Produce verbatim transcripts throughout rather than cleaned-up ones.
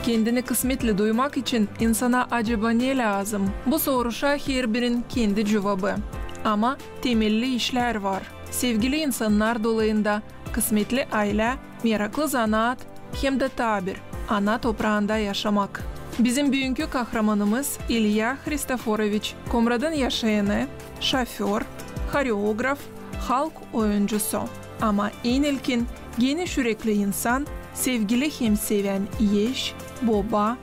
Kendini kısmetli duymak için insana acaba ne lääzım? Bu soruşa herbirin kendi cuvabı. Ama temelli işlär var. Sevgili insannar dolayında, kısmetli aylä, meraklı zanaat hem dä taa bir ana topraanda yaşamak. Bizim büünkü kahramanımız İlya Hristoforoviç, Komratın yaşayanı, şoför, horeograf, halk oyuncusu. Ama en ilkin, geniş ürekli insan, sevgili hem sevän eş, boba,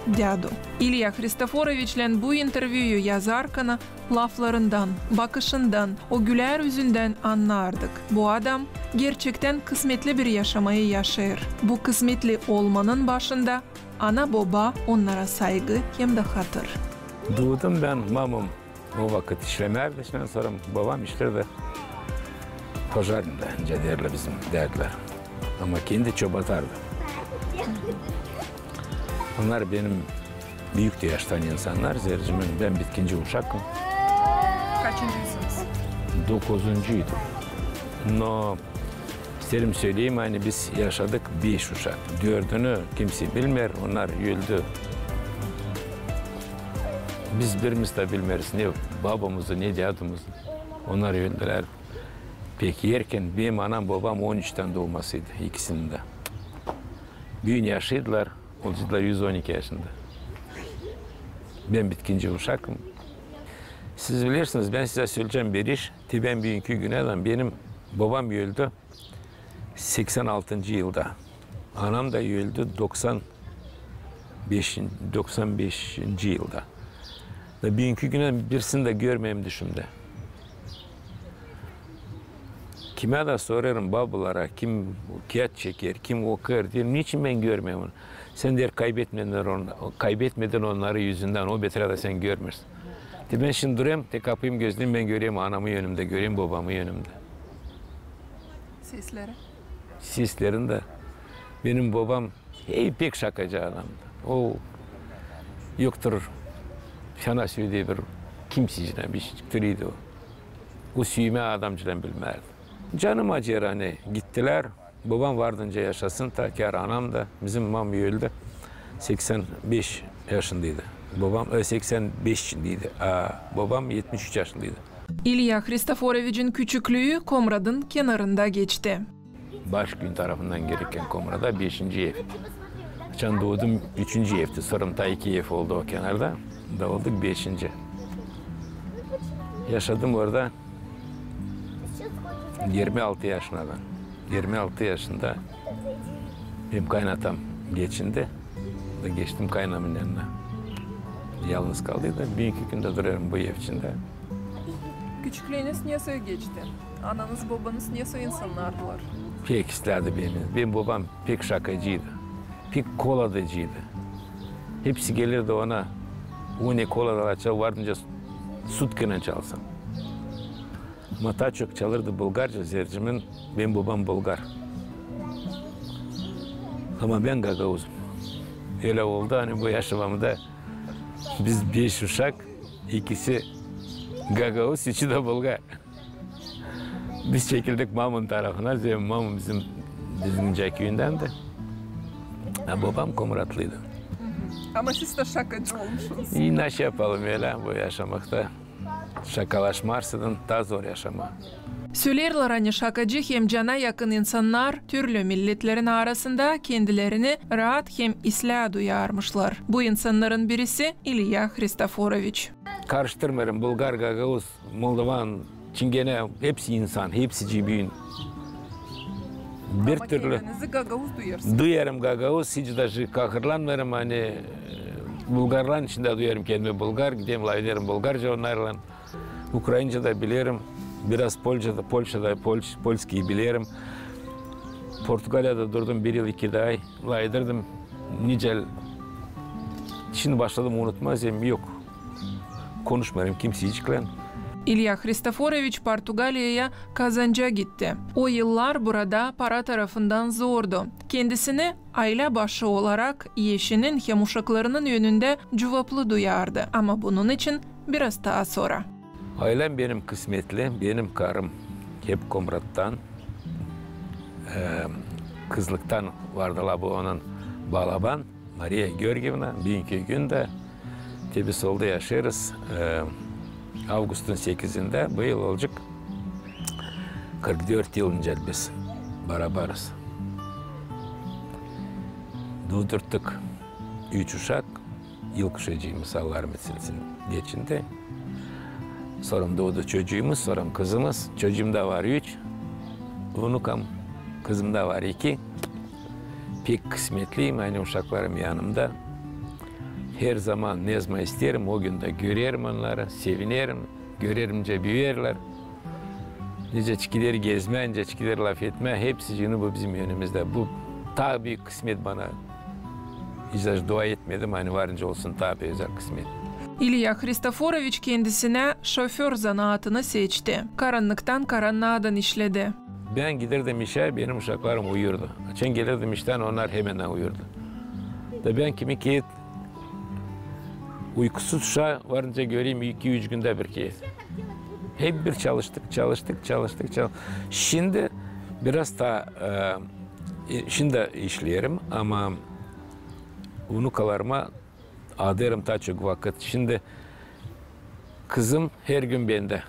dädu. İlya Hristoforoviçlän bu intervüyü yazarkana laflarından, bakışından, o gülär üzündän annardık. Bu adam gerçektän kısmetli bir yaşamayı yaşêêr. Bu kısmetli olmanın başında ana-boba, onnara saygı hem dä hatır. Duudum bän, mamam o vakıt işlemärdi, şindän sora bobam işlärdi pojarnıda, nicä deerlär bizim dädilär. Ama kendi çobatardı. Onnar benim büük dä yaştan insannar, zerä bän bitkinci uşakım. Kaçıncıysınız? Dokuzuncuydum. No, isteerim söleyim, ani biz yaşadık beş uşak. Dördünü kimsey bilmeer, onnar öldü. Biz birimiz dä bilmeeriz, ne babamızı, ne dädumuzı. Onnar öldülär pek erken. Benim anam-bobam on üçtän duumasıydı, ikisinin dä. Büün yaşêêrlar, olaceklar üz on iki yaşında. Bän bitkinci uşakım. Siz bilersiniz, bän sizä söleyecäm bir iş. Te bän büünkü günä dä, benim bobam öldü seksän altıncı yılda. Anam da öldü doksan beşin-, doksan beşinci yılda. Da büünkü günä birisini dä görmeerim düşümdä. Kimä dä sorêrım, babalara, kim kiyat çeker, kim okuyêr, deerim, neçin bän görmeerim onu? Sän, deer, kaybetmedin on-, kaybetmedin onnarı üzündän, o beter dä sän görmeersin. Te bän şindi durêrım, te kapayım gözlerimi, bän görerim anamı önümdä, görerim bobamı önümdä. Sesleri? Seslerini dä. Benim bobam, ey, pek şakacı adamdı. O yoktur, sana söyleyim, bir kimseycä bir şey türüydü o. O süymää adamcılan bilmärdi. Canım acıyêr, ani gittilär. Bobam vardıncı yaşasın, ta ki anam da, bizim mamam öldü seksän beş yaşındaydı. Bobam, e, seksän beş içindeydi. A bobam etmiş üç yaşındaydı. İlya Hristoforovicin küçüklüü Komratın kenarında geçti. Başküün tarafından girerkän Komrada beşinci ev. Açan duudum, üçüncü evdi. Sora ta iki ev oldu o kenarda. Da olduk beşinci. Yaşadım orada irmi altı yaşına dän. İrmi altı yaşında benim kaynatam geçindi. Da geçtim kaynamın yanına. Yalnız kaldıydı. Büünkü kün dä durêrım bu ev içindä. Küçüklüünüz nesoy geçti? Ananız, bobanız nesoy insannardılar? Pek islärdi beni. Benim bobam pek şakacıydı. Pek koladacıydı. Hepsi gelirdi ona, o ne kolada çalar, vardınca sutkaylan çalsın. Ama taa çok çalırdı bulgarca, zerä benim bobam bulgar. Ama bän gagauzum. Ölä oldu, ani bu yaşamamda biz beş uşak, ikisi gagauz, üçü dä bulgar. Biz çekildik mamanın tarafına, zerä mamam bizim Dizgincä küüyündändi. A bobam komratlıydı. Ama siz dä şakacı olmuşsunuz. E, ne şey yapalım ölä bu yaşamakta. Şakalaşmarsan, taa zor yaşamaa. Söleerlär, ani şakacı hem cana yakın insannar türlü milletlerin arasında kendilerini raat hem islää duyarmışlar. Bu insannarın birisi İlya Hristoforoviç. Karıştırmêêrım, bulgar, gagauz, moldovan, çingene, hepsi insan, hepsi cibin. Bir türlü kendinizi gagauz duyêrsınız. Duyêrım gagauz, hiç daje kahırlanmêêrım, ani, e, bulgarların içindä duyêrım kendimi bulgar, giderim, lafederim bulgarca onnarlan. Ukrainca da bilerim, biraz polca da, polşada, polş-, polskiyi bilerim. Portugaliyada durdum bir yıl, iki dä ay, lafederdim. Nicä şindi başladım unutmaa, zerä yok. Konuşmêêrım kimseyciklän. İlya Hristoforoviç Portugaliyaya kazanca gitti. O yıllar burada para tarafından zordu. Kendisini aylä başı olarak eşinin hem uşaklarının önündä cuvaplı duyardı, ama bunun için biraz taa sora. Aylem benim kısmetli, benim karım hep Komrattan, e, kızlıktan vardı la bu onun balaban. Mariya Georgievna, büünkü gündä te biz solda yaşêêrız. E, avgustun sekizindä bu yıl olacek kırk dört yıl, nicä biz barabarız. Duudurttuk üç uşak, ilk uşacıımız, Allahım etsin, geçindi. Sora duudu çocuumuz, sora kızımız. Çocuum da var üç, unukam, kızım da var iki. Pek kısmetliyim, ani uşaklarım yanımda. Herzaman, nezaman isteerim, o gündä görerim onnarı, sevinerim, görerim, nicä büüyerlär. Nicä çıkêrlar gezmää, nicä çıkêrlar lafetmää, hepsicini bu bizim önümüzdä. Bu taa büük kısmet bana. Hiç dua etmedim, ani var nicä olsun taa bir özel kısmet. İlya Hristoforoviç kendisinä şoför zanaatını seçti. Karannıktan karannaadan işledi. Bän giderdim işä, benim uşaklarım uyurdu. Açan gelirdim iştän, onnar hemän uyurdu. Da bän kimi kerä uykusuz uşaa var nicä göreyim iki-üç gündä bir kerä. Hep bir çalıştık, çalıştık, çalıştık, çalış-. Şindi biraz taa, e, şindi işleerim, ama unukalarıma adêrım taa çok vakıt. Şindi kızım hergün bendä.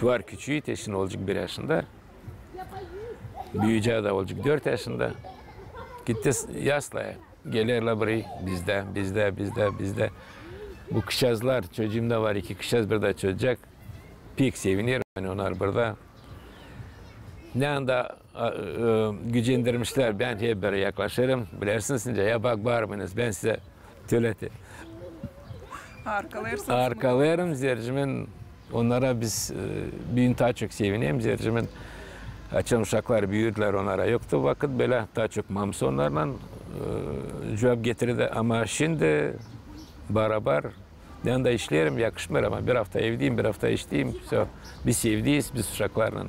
Var küçüü, te şindi olacek bir yaşında. Büüyücää dä olacek dört yaşında. Gitti s-, yaslaya. Gelerlär burayı, bizdä, bizdä, bizdä, bizdä. Bu kızçaazlar, çocuum da var, iki kızçaaz, bir dä çocuk. Pek sevinerim, ani onnar burada. Ne anda, a, e, gücendirmişlär, bän hep bir yaklaşêrım. Bilersiniz, nicä, ya bak, baarmayınız, bän sizä tölä te. Arkalêêrsınız. Arkalêêrım, zercimän, onnara biz, e, büün taa çok sevinerim, zercimän, açan uşaklar büüdülär, onnara yoktu vakıt, bölä taa çok mamusu onnarlan, e, cuvap getirdi, ama şindi barabar, ne anda işleerim, yakışmêêr, ama bir afta evdeyim, bir afta işteyim, всё. Biz evdeyiz, biz uşaklarlan.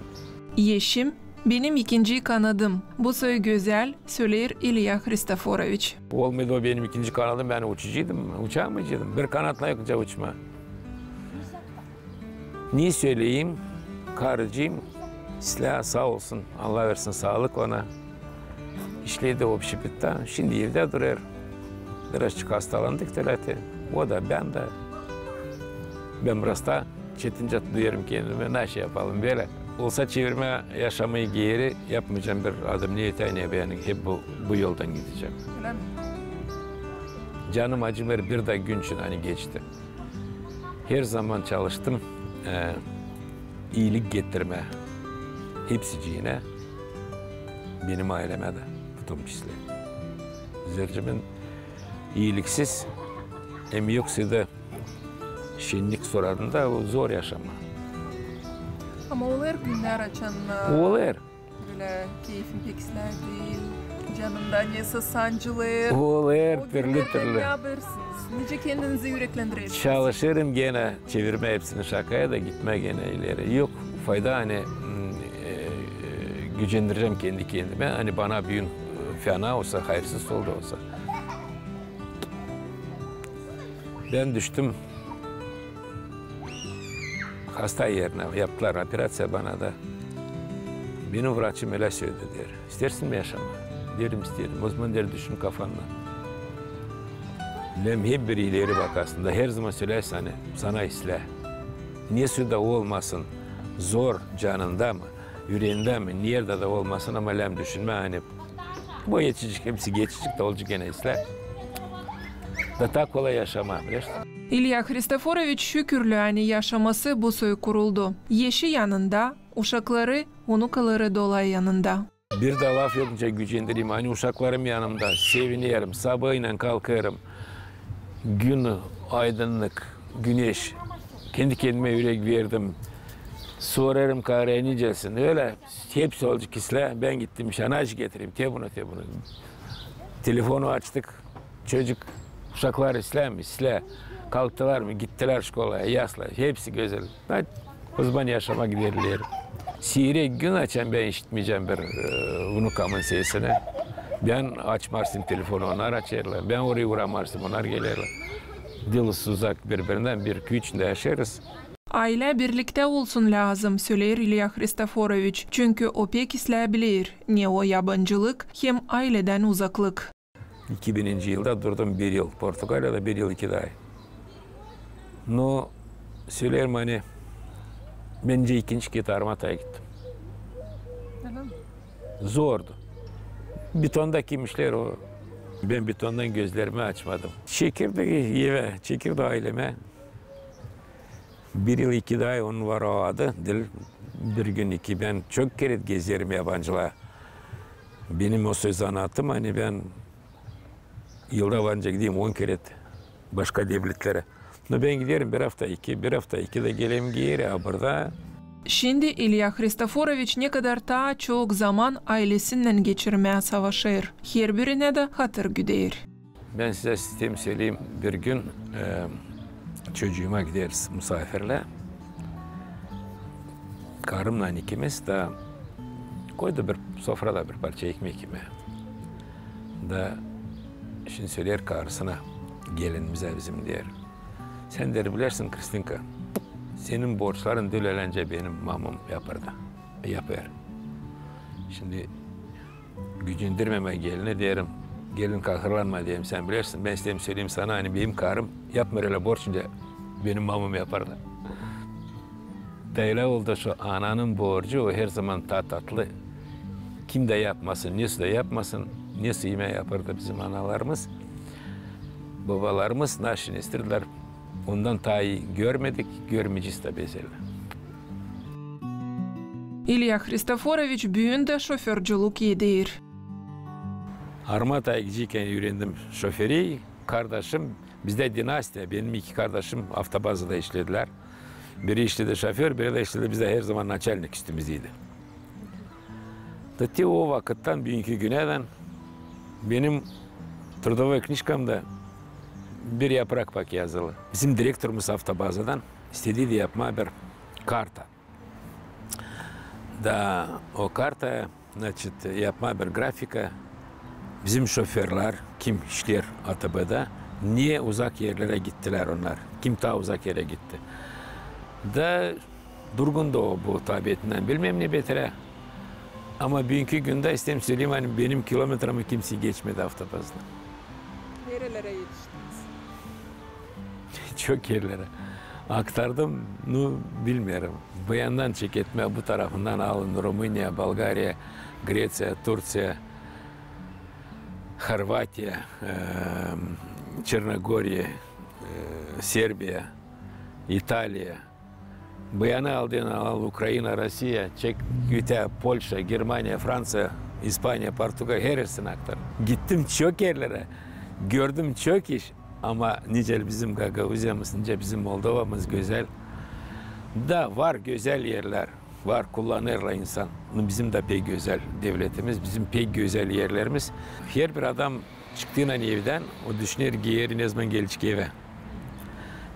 Eşim, benim ikinci kanadım. Bu soy gözäl, söleer İlya Hristoforoviç. Olmaydı o benim ikinci kanadım, bän uçaceydım, uçamayaceydım. Bir kanatlan yok nicä uçmaa. Ne söleyim, karıcıım islää, saa olsun, Allah versin saalık ona. İşledi opşepittä, şindi evdä durêr. Birazçık hastalandık tölä te. O da, bän dä. Bän biraz taa çetincä duyêrım kendimi, ne şey yapalım bölä. Olsa çevirmää yaşamayı geeri, yapmayacam bir adım, ne ötää, ne beri, hep bu, bu yoldan gidecäm. Ölä mi? Canım acımêêr bir dä gün için, ani geçti. Herzaman çalıştım, e, iilik getirmää hepsiciinä, benim aylemä dä, в том числе. Zercimän, iiliksiz hem yoksuyda şennik sorarında, o zor yaşamaa. Ama olêr günnär, açan, e, olêr. Bölä keyfin pek islää diil, canında nesä sancılêr. Olêr, türlü-türlü. O günnerdän ne yapêrsınız? Nicä kendinizi üreklendirersiniz? Çalışêrım genä çevirmää hepsini şakaya da gitmää genä ileri. Yok fayda, ani, m, e, e, gücendirecäm kendi-kendimä, ani bana büün, e, fena olsa, hayırsız oldu olsa. Bän düştüm hasta erinä, yaptılar operaţiya bana da. Benim vraçım ölä söledi, deer: "İsteersin mi yaşamaa?" Deerim: "İsteerim." O zaman, deer, düşün kafandan. Lääzım hep bir ileri bakasın da, herzaman sölärsin, ani sana islää. Nesoy da olmasın, zor canında mı, üreendä mi, neredä dä olmasın, ama lääzım düşünmää, ani bu geçecek, hepsi geçecek da olacek genä islää. Da taa kolay yaşamaa, bilersin. İlya Hristoforoviç şükürlü, ani yaşaması bu soy kuruldu. Eşi yanında, uşakları, unukaları dolayı yanında. Bir dä laf yok nicä gücendireyim, ani uşaklarım yanımda, sevinerim, sabaaylan kalkêrım, gün, aydınnık, güneş, kendi-kendimä ürek verdim, sorêrım karıya, nicäsin, ölä, hepsi olacek islää, bän gittim işä, ne iş getireyim, te bunu, te bunu. Telefonu açtık, çocuk, uşaklar islää mi? İslää. Kalktılar mı? Gittilär şkolaya, yaslaya, hepsi gözäl. Da o zaman yaşamaa giderlär. Siirek gün açan bän işitmeyecäm bir, e, unukamın sesini. Bän açmarsın telefonu, onnar açêrlar. Bän orayı uğramarsın, onnar gelerlär. Diil uzak biri-birindän, bir-iki üç dä yaşêêrız. Aylä birliktä olsun lääzım, söleer İlya Hristoforoviç, çünkü o pek islää biler, ne o yabancılık hem ayledän uzaklık. İki bininci yılda durdum bir yıl Portugaliyada, bir yıl iki ay. No, söleerim, ani bän ikinci kerä Armataya gittim. Zordu. Betonda kimmişlär o. Bän betondan gözlerimi açmadım. Çekirdi evä, çekirdi aylemä. Bir yıl iki ay onun var o adı, diil bir gün, iki. Bän çok kerä gezerim yabancılara. Benim o söz zanaatım, ani bän yılda var nicä gideyim on kerä başka devletlerä. No bän giderim bir afta, iki, bir afta, iki da gelerim geeri, a burada. Şindi İlya Hristoforoviç ne kadar taa çok zaman aylesinnän geçirmää savaşêr, herbirinä dä hatır güder. Bän sizä isteerim söleyim, bir gün, e, çocuuma gideriz musaafirlää. Karımnan ikimiz da koydu bir sofrada bir parça ekmek imää. Da şindi söleer karısına, gelinimizä bizim, deer: "Sän, deer, bilersin, Kristinka, senin borçların diil, ölecä benim mamam yapardı, yapêr." Şindi gücendirmemää gelini, deerim. Gelin, kahırlanma, deerim, sän bilersin. Bän isteerim söleyim sana, ani benim karım yapmêêr ölä borç, nicä benim mamam yapardı. Da ölä oldu, şu ananın borcu, o her zaman taa tatlı. Kim dä yapmasın, nesoy da yapmasın, nesoy imää yapardı bizim analarımız, bobalarımız, naşı ne isteerdilär, ondan taa ii görmedik, görmeyecez tä biz ölä. İlya Hristoforoviç büün dä şoförcülük eder. Armataya gidecäkän üürendim şoföriyi. Kardaşım, bizdä dinastiya, benim iki kardaşım avtobazada işledilär. Biri işledi şoför, biri dä işledi bizdä, her zaman naçalnik üstümüzdäydi. Da te o vakıttan büünkü günädän benim трудовой книжкамda bir yaprak bak yazılı. Bizim direktorumuz avtobazadan istediydi yapmaa bir karta. Da o karta, значит, yapmaa bir grafika. Bizim şoförlär, kim işleer ATBda, ne uzak erlerä gittilär onnar, kim taa uzak erä gitti. Da durgundu o bu tabietinnän, bilmeerim ne beterä. Ama büünkü gündä isteerim söleyim, ani benim kilometrami kimsey geçmedi avtobazda. Nerelerä etiştiniz? Çok erlerä aktardım, nu, bilmeerim. Bu yandan çeketmää, bu tarafından alın, Rumıniya, Bulgariya, Greţiya, Turţiya, Horvatiya, e, Çernogoriya, e, Serbiya, İtaliya. Bu yanı alın, al Ukraina, Rusiya, çek, ötää Polşa, Germaniya, Franţiya, İspaniya, Portugaliya, hersini aktar. Gittim çok erlerä, gördüm çok iş, ama nicä bizim Gagauziyamız, nicä bizim Moldovamız gözäl. Da var gözäl erlär, var, kullanêrlar insan. Nu, bizim dä pek gözäl devletimiz, bizim pek gözäl erlerimiz. Herbir adam çıktıynan evdän, o düşüner geeri, nezaman gelecek evä.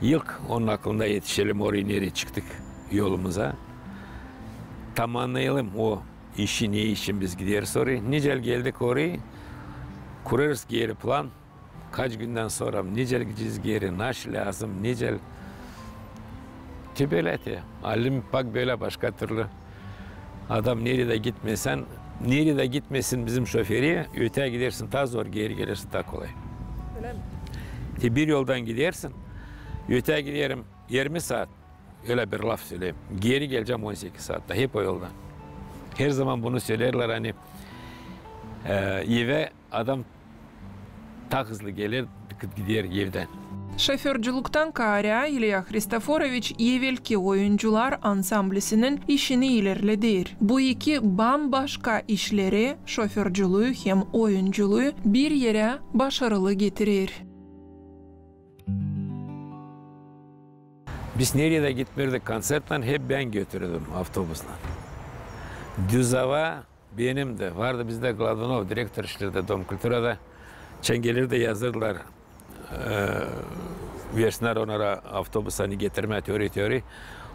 İlk onun aklında etişelim orayı, nereyi çıktık yolumuza. Tamannayalım o işi, ne için biz gideriz orayı. Nicä geldik orayı, kurêrız geeri plan. Kaç gündän sora, nicä gidecez geeri, naşey lääzım, nicä. Te bölä te. Alim bak bölä, başka türlü. Adam neredä gitmesän, neredä gitmesin bizim şoföri, ötää gidersin taa zor, geeri gelersin taa kolay. Ölä mi? Te bir yoldan gidersin, ötää giderim irmi saat, ölä bir laf söleyim, geeri gelecäm on sekiz saatta, hep o yoldan. Herzaman bunu söleerlär, ani, e, evä adam taa hızlı geler, gider evdän. Şoförcülüktän kaarä İlya Hristoforoviç evelki Oyuncular ansamblisinin işini ilerleder. Bu iki bam-başka işleri, şoförcülüü hem oyunculuu, bir erä başarılı getirer. Biz neredä gitmärdik kontsertnän, hep bän götürärdim avtobuslan. Düz ava benim dä. Vardı bizdä Gladunov, direktor işlerdi Dom kulturada. Çän gelirdi, yazırdılar, e, versinnär onnara avtobus, ani getirmää te orayı, te orayı.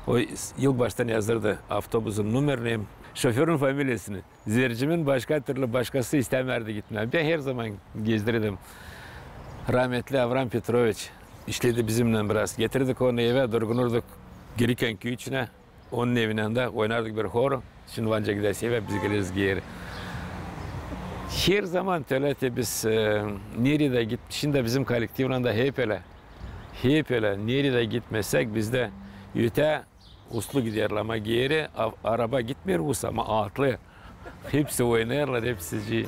O yılbaştan yazırdı avtobusun numerini hem şoförün familiyasını. Zercimin başka türlü, başkası istämärdi gitmää. Bän herzaman gezdirärdim. Rahmetli Avram Petroviç işledi bizimnän biraz. Getirärdik onu evä, durgunurduk Girikän küüyü içinä. Onun evinä dä oynardık bir horu. Şindi ancak gidärsä evä, biz geleriz geeri. Her zaman tölä te biz, e, neredä git-, şindi bizim kollektivlän dä hep ölä. Hep ölä, neredä gitmesäk, bizdä ötää uslu giderlär, ama geeri a-, araba gitmeer usa, ama atlı. Hepsi oynêêrlar, hepsi ci-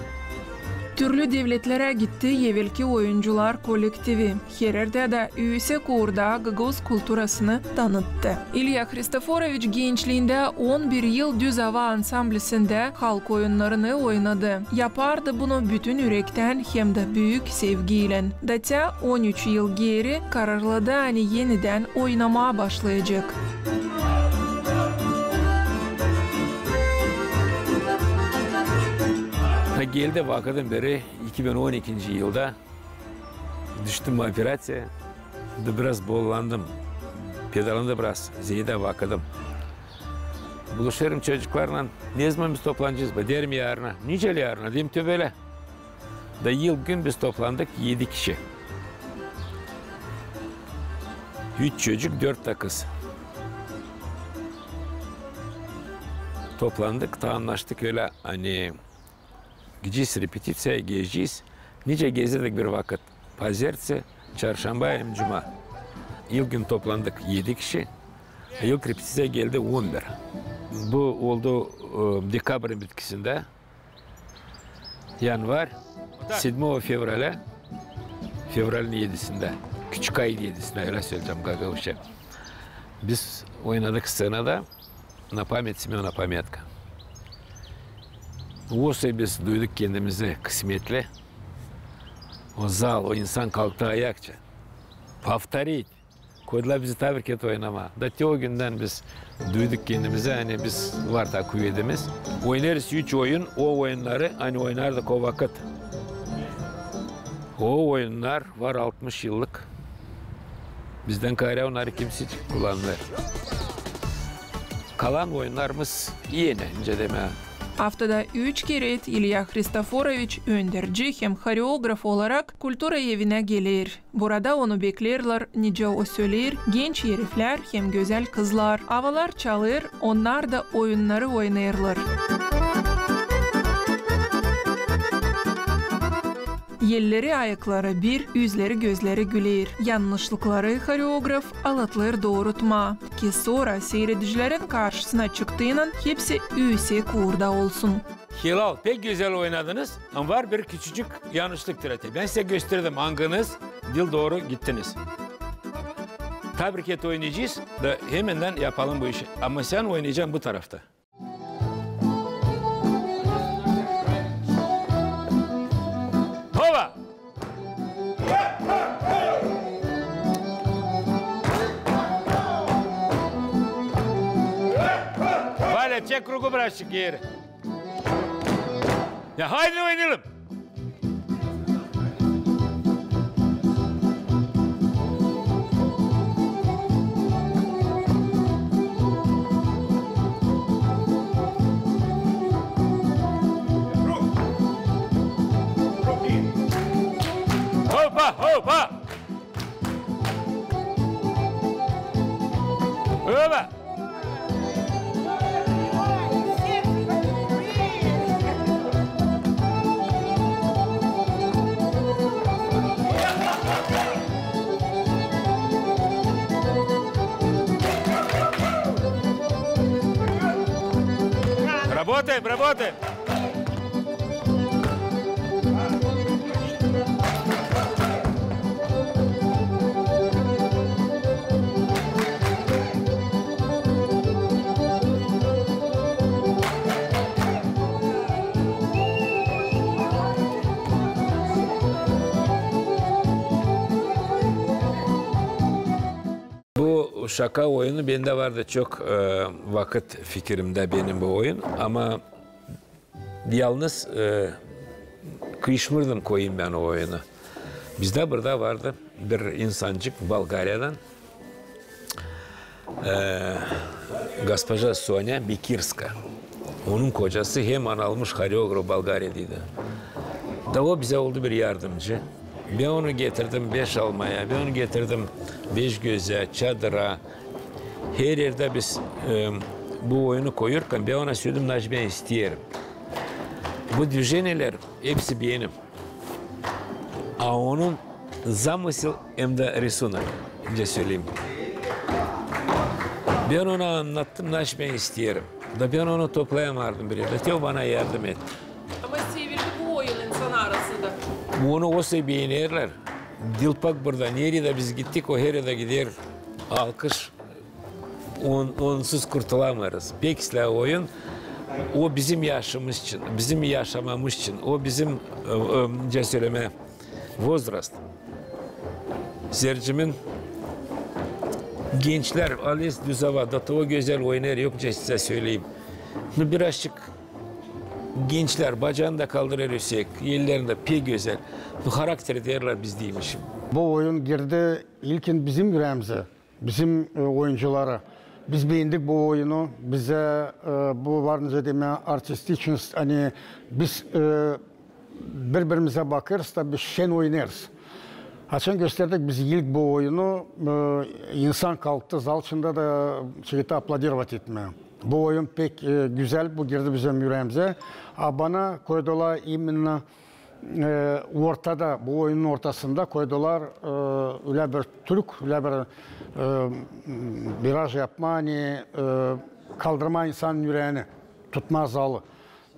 Türlü devletlerä gitti evelki oyuncular kollektivi. Hererdä dä üüsek uurda gagauz kulturasını tanıttı. İlya Hristoforoviç gençliindä on bir yıl Düz ava ansamblisindä halk oyunnarını oynadı. Yapardı bunu bütün ürektän hem dä büük sevgiylän. Da te on üç yıl geeri kararladı, ani enidän oynamaa başlayacek. Ha, geldi vakıdım beri, iki bin on ikinci yılda düştüm operaţiyaya, da biraz bollandım. Pedalandım biraz, zeedä vakıdım. Buluşêrım çocuklarlan, ne zaman biz toplanacez? Deerim, yaarına. Nicä yaarına? Deerim, tübelä. Da yıl-gün biz toplandık edi kişi. Üç çocuk, dört dä kız. Toplandık, taannaştık ölä, ani gidecez repetiţiyaya, gezecez. Nicä gezerdik bir vakıt? Pazertesi, çarşamba hem cuma. Yıl-gün toplandık edi kişi. Yıl repetiţiyaya geldi on bir. Bu oldu, e, dekabrın bitkisindä. Yanvar, седьмого февраля, fevralin edisindä, küçük ayın edisindä, ölä söleyecäm gagauzça. Biz oynadık sţenada «На память Семёна Пометко». Osa biz duyduk kendimizi kısmetli. O zal, o insan kalktı ayakça. Повторить. Koydular bizi tabrik et oynamaa. Da te o gündän biz duyduk kendimizi, ani biz var taa kuvedimiz. Oynêêrız üç oyun, o oyunnarı, ani oynardık o vakıt. O oyunnar var altmış yıllık. Bizdän kaarä onnarı kimsä kullanmêêr. Kalan oyunnarımız eni, nicä demää. Aftada üç kerä İlya Hristoforoviç önderci hem horeograf olarak kultura evinä geler. Burada onu bekleerlär, nicä o söleer, genç eriflär hem gözäl kızlar. Avalar çalêr, onnar da oyunnarı oynêêrlar. Elleri, ayakları bir, üzleri, gözleri güler. Yannışlıkları horeograf alatlêêr doorutmaa, ki sora siiredicilerin karşısına çıktıynan hepsi üüsek uurda olsun. Helal, pek gözäl oynadınız, ama var bir küçücük yannışlık, tratejä. Bän sizä gösterdim, angınız diil dooru gittiniz. Tabrik et oynayacez da hemän yapalım bu işi. Ama sän oynayacan bu tarafta. Hova! Vaля, çek ruku birazçık geeri. Ya, haydi oynayalım. Hopa, hopa! Öyle. Работаем, работаем! Bu şaka oyunu bendä vardı çok, e, vakıt fikirimdä benim bu oyun, ama yalnız, e, kıyışmırdım koyayım bän o oyunu. Bizdä burada vardı bir insancık Bolgariyadan, e, gospoja Sonya Bekirska. Onun kocası heman almış horeograf Bolgariyadaydı. Da o bizä oldu bir yardımcı. Bän onu getirdim Beşalmaya, bän onu getirdim Beşgözä, Çadıra. Her erdä biz, e, bu oyunu koyêrkän, bän ona söledim, nası bän isteerim. Bu düjeniyeler hepsi benim. A onun zamısıl hem dä resunak, nicä söleyim. Bän ona annattım, naşey bän isteerim. Da bän onu toplayamardım bir erdä. Te o bana yardım etti. Ama sevildi bu oyun insan arasında. Onu o sey beenerlär. Dilpak burada, neredä biz gittik, o hererdä gider alkış. On-, onsuz kurtulamêêrız. Pek islää oyun. O bizim yaşımız için, bizim yaşamamız için, o bizim, e, e, nicä sölemää, возраст. Zercimin gençlär, ales düz ava, da o gözäl oynêêr, yok nicä sizä söleyim. Nu, birazçık gençlär, bacaanı da kaldırêr üüsek, ellerini dä, pek gözäl. Bu harakter deerlär bizdä imişim. Bu oyun girdi ilkin bizim üreemizä. Bizim, e, oyuncuları. Biz beendik bu oyunu. Bizä, e, bu var nicä demää, artistiçnost, ani biz, e, biri-birimizä bakêrız da biz şen oynêêrız. Açan gösterdik biz ilk bu oyunu, e, insan kalktı zal içindä da çıktı aplodировать etmää. Bu oyun pek, e, gözäl, bu girdi bizim üreemizä. A bana koydular именно e, ortada, bu oyunun ortasında koydular, e, ölä bir trük, ölä bir, e, viraj yapmaa, ani, e, kaldırmaa insanın üreeni, tutmaa zalı.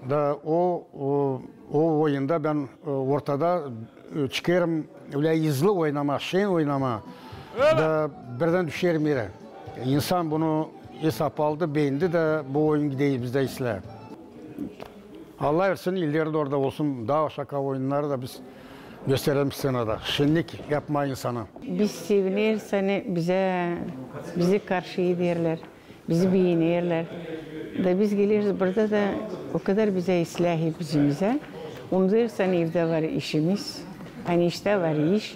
Da o, o, o oyunda bän, e, ortada, e, çıkêrım ölä hızlı oynamaa, şen oynamaa. Da birdän düşerim erä. İnsan bunu esap aldı, beendi da bu oyun gider bizdä islää. Allah versin, ileri dooru da olsun, taa şaka oyunnarı da biz gösterelim sţenada. Şennik yapmaa insana. Biz sevineriz, ani bizä, bizi karşı ederlär, bizi beenerlär. Da biz geleriz burada da o kadar bizä islää hepsimizä. Unudêrız, ani evdä var işimiz, ani iştä var iş,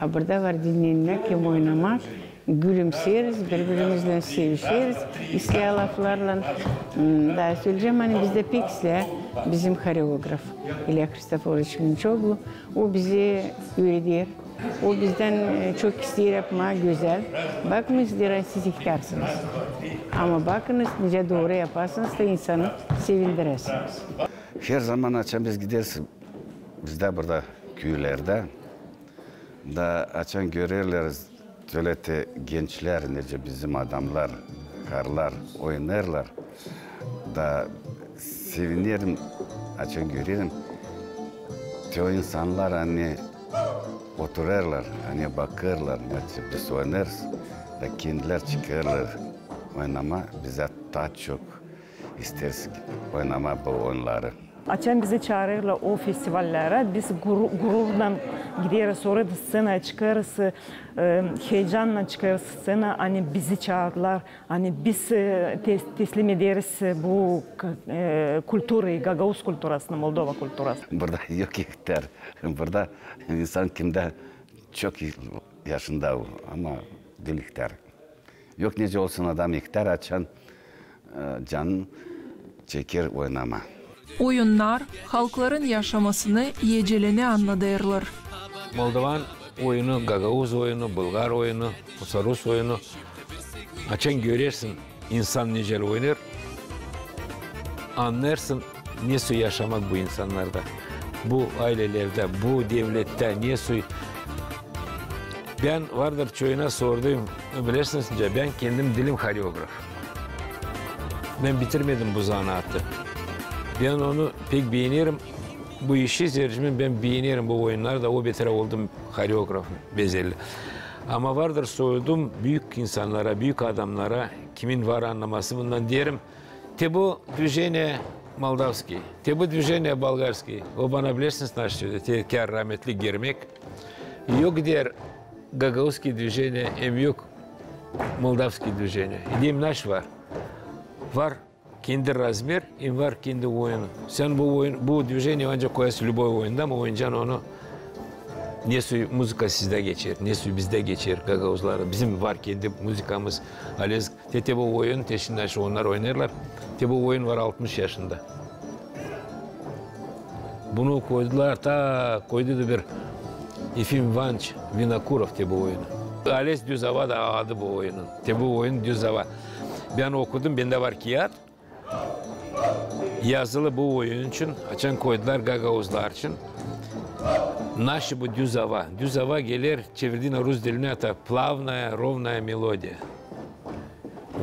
a burada var dinnenmäk hem oynamak. Gülümseeriz, biri-birimizlän sevişeriz islää laflarlan. M, taa söleyecäm, ani bizdä pek islää bizim horeograf İlya Hristoforoviç Munçoglu, o bizi üüreder. O bizdän, e, çok isteer yapmaa gözäl. Bakmayın, deer, siz ihtärsinız. Ama bakınız, nicä dooru yapasınız da insanı sevindiräsiniz. Her zaman açan biz gideriz, bizdä burada küülerdä, da açan görerlär, tölä te gençlär, nicä bizim adamnar, karılar oynêêrlar, da sevinerim, açan görerim, te o insannar, ani oturêrlar, ani bakêrlar, nicä biz oynêêrız, da kendilär çıkêrlar oynamaa, bizä taa çok isteeriz oynamaa bu oyunnarı. Açan bizi çaarêrlar o festivallerä, biz guru-, gururlan gideriz oraya, sţenaya çıkêrız, e, heyecannan çıkêrız sţenaya, ani bizi çaardılar, ani biz, e, tes-, teslim ederiz bu, e, kulturayı, gagauz kulturasını, Moldova kulturasını. Burada yok ihtär. Burada insan kimdä çok yaşında o, ama diil ihtär. Yok nicä olsun, adam ihtär, açan, e, canın çeker oynamaa. Oyunnar halkların yaşamasını, eceleni annadêrlar. Moldovan oyunu, gagauz oyunu, bulgar oyunu, rusarus oyunu. Açan görersin, insan nicä oynêêr, annêêrsın, ne soy yaşamak bu insannarda, bu aylelerdä, bu devlettä, ne soy. Bän vardır çoyuna sorduum, bilersiniz, nicä, bän kendim diilim horeograf. Bän bitirmedim bu zanaatı. Bän onu pek beenerim, bu işi, seyircimin, bän beenerim bu oyunnarı da, o beterä oldum horeografım bezelli. Ama vardır sorduum büük insannara, büük adamnara, kimin var annaması bundan, deerim, te bu dvijeniye moldavskiy, te bu dvijeniye bolgarskiy. O bana, bilersiniz, naşey söleer, te kär rahmetli Germek. Yok, deer, gagauzskiy dvijeniye hem yok moldavskiy dvijeniye. Deerim, naşey var? Var kendi razmer, hem var kendi oyunu. Sän bu oyun, bu dvijeniye ancak koyasın lüboy oyunda, ama oynayacan onu, ne soy muzıka sizdä geçer, ne soy bizdä geçer, gagauzlarda. Bizim var kendi muzikamız, alez Te, te bu oyun, te şindi naşey onnar oynêêrlar. Te bu oyun var altmış yaşında. Bunu koydular, taa koydu da bir Efim İvanıç Vinokurov te bu oyunu. Ales düz ava da adı bu oyunun. Te bu oyun düz ava. Bän okudum, bendä var kiyat. Yazılı bu oyun için, açan koydular gagauzlar için. Naşi bu düz ava. Düz ava geler, çevirdiinä rus dilinä, это плавная, ровная мелодия.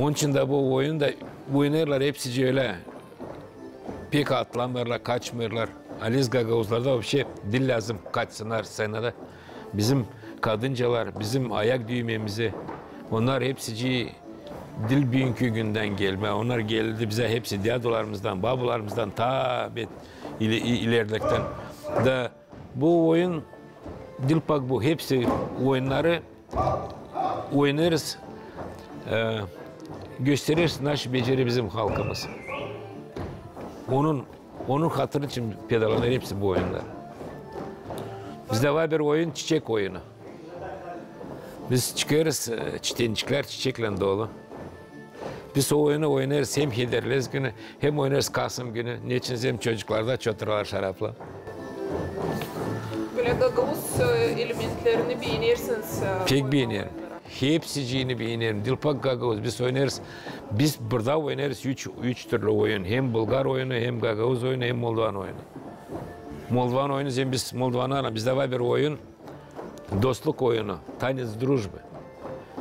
Onun için dä bu oyunda oynêêrlar hepsicii ölä. Pek atlamêêrlar, kaçmêêrlar. Alis gagauzlarda вообще diil lääzım kaçsınnar sţenada. Bizim kadıncalar, bizim ayak düymemizi, onnar hepsicii diil büünkü gündän gelmä. Onnar geldi bizä hepsi dädularımızdan, babularımızdan taa bet ili-, i-, ilerdektän. Da bu oyun, diil pak bu, hepsi oyunnarı oynêêrız, e, göstereriz, naşi becerer bizim halkımız. Onun, onun hatırı için pedalanêr hepsi bu oyunnar. Bizdä var bir oyun, çiçek oyunu. Biz çıkêrız, e, çitençiklär çiçeklän dolu. Biz o oyunu oynêêrız hem Hederlez günü, hem oynêêrız Kasım günü. Neçin hem çocuklar da çoturlar şaraplı. Bölä gagauz, e, elementlerini beenersiniz, e, pek beenerim. Hepsiciini beenerim. Diil pak gagauz, biz oynêêrız. Biz burada oynêêrız üç, üç türlü oyun. Hem bulgar oyunu, hem gagauz oyunu, hem moldovan oyunu. Moldovan oyunu, hem biz moldovanlarlan, bizdä var bir oyun. Dostluk oyunu, танец дружбы.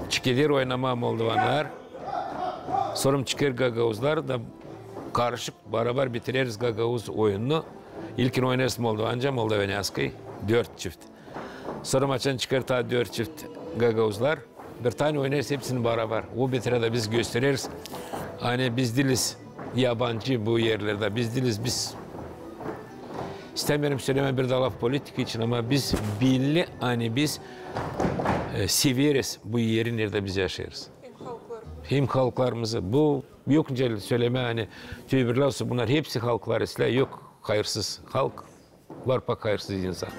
Çıkêr oynamaa moldovanlar, sora çıkêr gagauzlar da karışık barabar bitireriz gagauz oyununu. İlkin oynêêrız moldovanca, молдаванский, dört çift. Sora açan çıkêr taa dört çift gagauzlar, bir tane oynêêrız hepsini barabar. O bitirä dä biz göstereriz, ani biz diiliz yabancı bu erlerdä, biz diiliz, biz İstämeerim sölemää bir dä laf politika için, ama biz belli, ani biz, e, severiz bu eri, neredä biz yaşêêrız. Hem halklarımızı. Hem halklarımızı. Bu yok nicä sölemää, ani te öbürlär olsun, bunnar hepsi halklar islää, yok hayırsız halk, var pak hayırsız insan.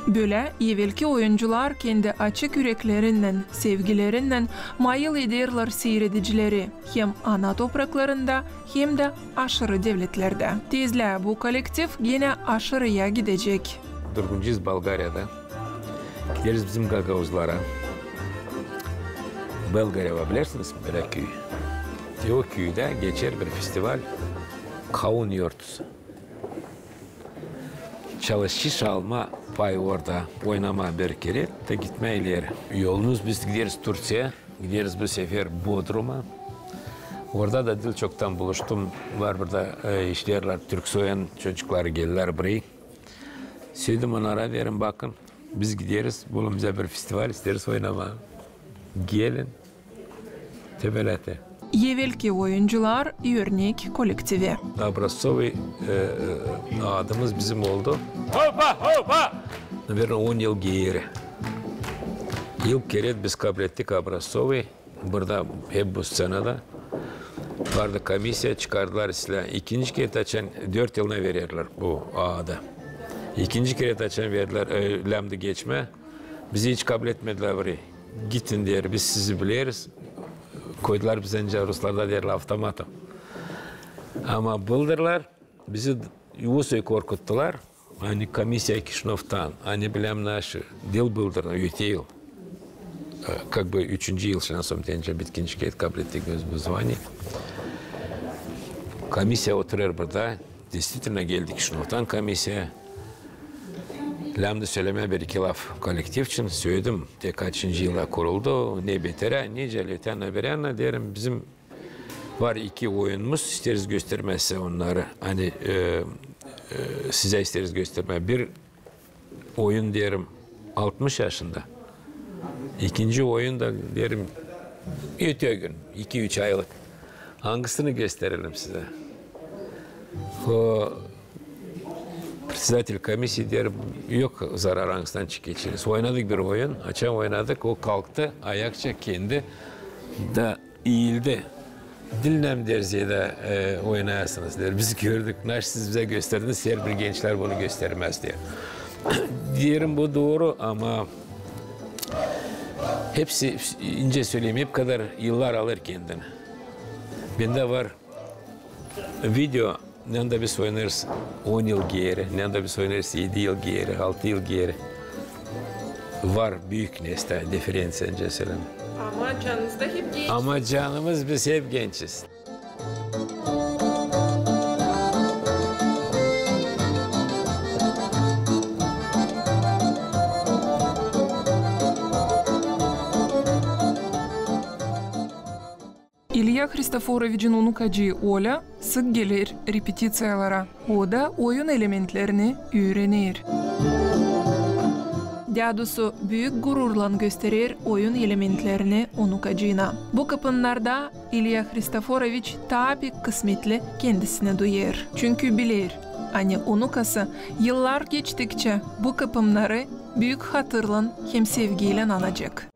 Bölä evelki oyuncular kendi açık üreklerinnän, sevgilerinnän mayıl ederlär siiredicileri hem ana topraklarında, hem dä aşırı devletlerdä. Tezlää bu kollektiv genä aşırıya gidecek. Durguncuyuz Bolgariyada. Gideriz bizim gagauzlara. Belgareva, bilersiniz mi, bölä küü? Te o küüdä geçer bir festival, Kaun yortusu. Çalışêr almaa pay orada, oynamaa bir kerä, da gitmää ileri. Yolumuz, biz gideriz Turţiyaya, gideriz bu sefer Bodruma. Orada da diil çoktan buluştum. Var burada, e, işleerlär, türk soyan çocukları geldilär burayı. Söyledim onnara, deerim, bakın, biz gideriz, bulun bizä bir festival, isteeriz oynamaa. Gelin. Te bölä te. Evelki oyuncular, örnek kollektivi. Образцовый, e, e, adımız bizim oldu. Hopa, hopa! Наверно, on yıl geeri. İlk kerä biz kablettik Образцовый. Burada hep bu sţenada vardı komisiya, çıkardılar islää. İkinci kerä açan, dört yılına vererlär bu adı. İkinci kerä açan verdilär, e, läämdı geçmää. Bizi hiç kabletmedilär burayı. Gidin, deer, biz sizi bileriz. Koydular bizä nicä ruslarda deerlär, автоматом. Ama bıldırlar, bizi uusuz korkuttular. Ani komisiya Kişinövdan, ani bilmäm naşi, diil bıldırlar, öte yıl. E, как бы üçüncü yıl şansım, te nicä bitkinci kerä kablettik biz bu zvaniyä. Komisiya oturêr burada. Действительно geldi Kişinövdan komisiya. Läämdı sölemää bir-iki laf kollektiv için, söyledim, te kaçıncı yılda kuruldu, ne beterä, nicä ötän-börän, deerim, bizim var iki oyunumuz, isteeriz göstermää sizä onnarı. Ani, e, e, sizä isteeriz göstermää. Bir oyun, deerim, altmış yaşında. İkinci oyun da, deerim, öte gün, iki-üç aylık. Angısını gösterelim sizä? O председатель komisiya deer, yok zarar, angısından çıkêrsınız. Oynadık bir oyun. Açan oynadık, o kalktı ayakça kendi da iildi. Diil näm derziyedä, e, oynayasınız, deer. Biz gördük, naşi siz bizä gösterdiniz, herbir gençlär bunu göstermäz, deer. Deerim, bu dooru, ama hepsi, nicä söleyim, hep kadar yıllar alêr kendini. Bendä var video, neredä biz oynêêrız on yıl geeri, neredä biz oynêêrız edi yıl geeri, altı yıl geeri. Var büük nesä diferenţiya, nicä söleyim. Ama canınız da hep genç. Ama canımız, biz hep gençiz. İlya Hristoforoviçin onukacıı Olä sık geler repetiţiyalara. O da oyun elementlerini üürener. Dädusu büük gururlan gösterer oyun elementlerini onukacıına. Bu kıpımnarda İlya Hristoforoviç taa pek kısmetli kendisinä duyêr. Çünkü biler, ani onukası yıllar geçtikçä bu kıpımnarı büük hatırlan hem sevgiylän anacek.